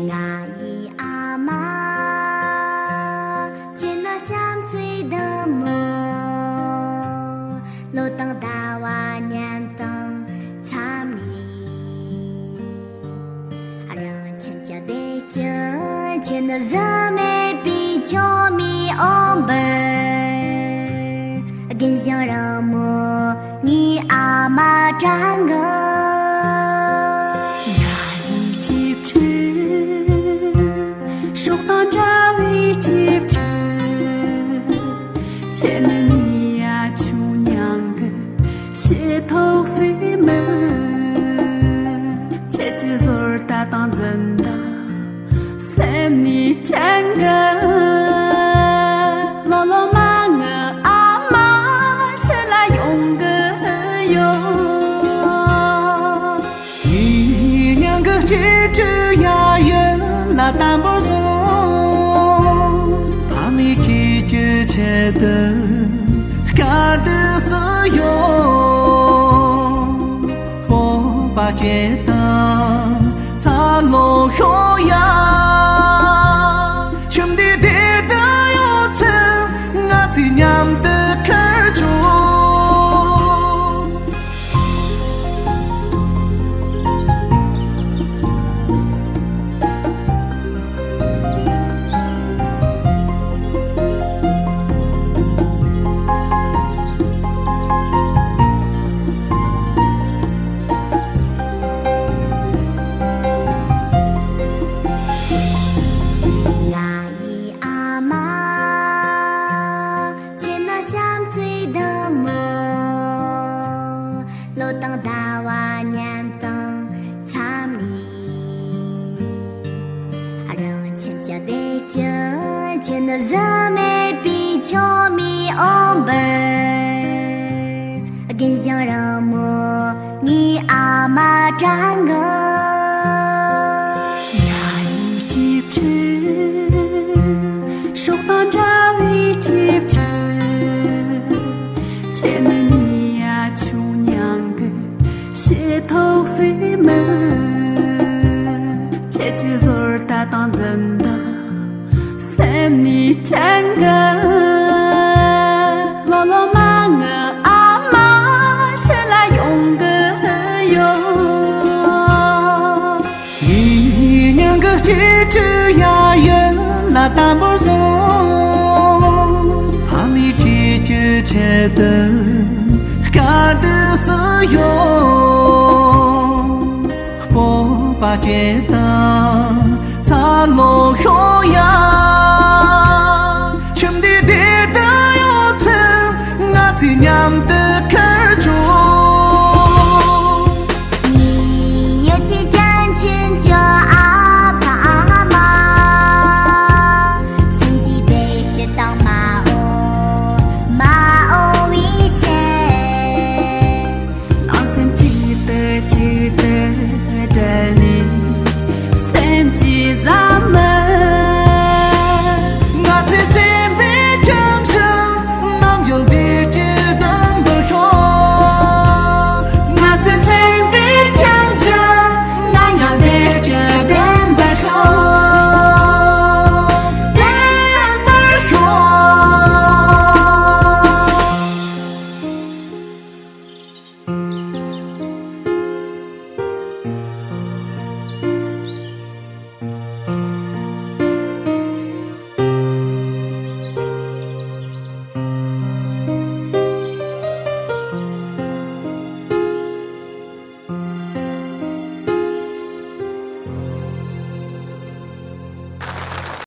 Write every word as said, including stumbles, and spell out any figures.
ང་ཡི་ཨ་མ། ཁྱེད་ནི་བྱམས་བརྩེའི་བདག་མོ། ལོ་དང་ཟླ་བ་ཉམས་དང་མཚམས་མེད། རང་ཁྱིམ་གྱི་བདེ་སྐྱིད་ཁྱེད་ནི་བཟོད་མེད་པའི་ཆོ་མེ་འོང་བར། རྒན་ཞིང་རིང་མོ་ངའི་ཨ་མ་དྲན་གི། ང་ཡི་གཅེས་ཕྲུག་སྲོག་དང་འདྲ་བའི་གཅེས་ཕྲུག་ཁྱེད་ནི་ངའི་ཨ་ཆུང་མྱང་གི་ཕྱི་ཐོག་སེ་མི། ཁྱེད་ཀྱི་ཟོར་ལྟ་དང་འཛུམ་མདངས་སེམས་ནས་དྲན་གི། ལོ་ལོ་མ་ངའི་ཨ་མ་ཕྱི་ལ་ཡོང་གི་ཡོད། ངའི་མྱང་གི་གཅེས་ཕྲུག་ཡ་ཡུལ་ལ་དམ་པོར་བཟུང་། ཕ་མའི་ཁྱེད་ཀྱི་ཆེད་དུ་དཀའ་སྡུག་སུ་ཡོང་། སྤོབས་པ་བསྐྱེད་དང་འཚར་ལོངས་ཤོག་ཡ། ཁྱིམ་འདི་བདེ་དུ་ཡོད་ཚུལ་ང་ཚོས་མཉམ་དུ་ཁུར་ཆོག། ང་ཡི་ཨ་མ། ཁྱེད་ནི་བྱམས་བརྩེའི་བདག་མོ། ལོ་དང་ཟླ་བ་ཉམས་དང་མཚམས་མེད། རང་ཁྱིམ་གྱི་བདེ་སྐྱིད་ཁྱེད་ནི་བཟོད་མེད་པའི་ཆོ་མེ་འོང་བར། རྒན་ཞིང་རིང་མོ་ངའི་ཨ་མ་དྲན་གི། ང་ཡི་གཅེས་ཕྲུག་སྲོག་དང་འདྲ་བའི་གཅེས་ཕྲུག་ཁྱེད་ནི་ངའི་ཨ་ཆུང་མྱང་གི་ཕྱི་ཐོག་སེ་མི། ཁྱེད་ཀྱི་ཟོར་ལྟ་དང་འཛུམ་མདངས་སེམས་ནས་དྲན་གི། ལོ་ལོ་མ་ངའི་ཨ་མ་ཕྱི་ལ་ཡོང་གི་ཡོད། ངའི་མྱང་གི་གཅེས་ཕྲུག་ཡ་ཡུལ་ལ་དམ་པོར་བཟུང་། ཕ་མའི་ཁྱེད་ཀྱི་ཆེད་དུ་དཀའ་སྡུག་སུ་ཡོང་། སྤོབས་པ་བསྐྱེད་དང་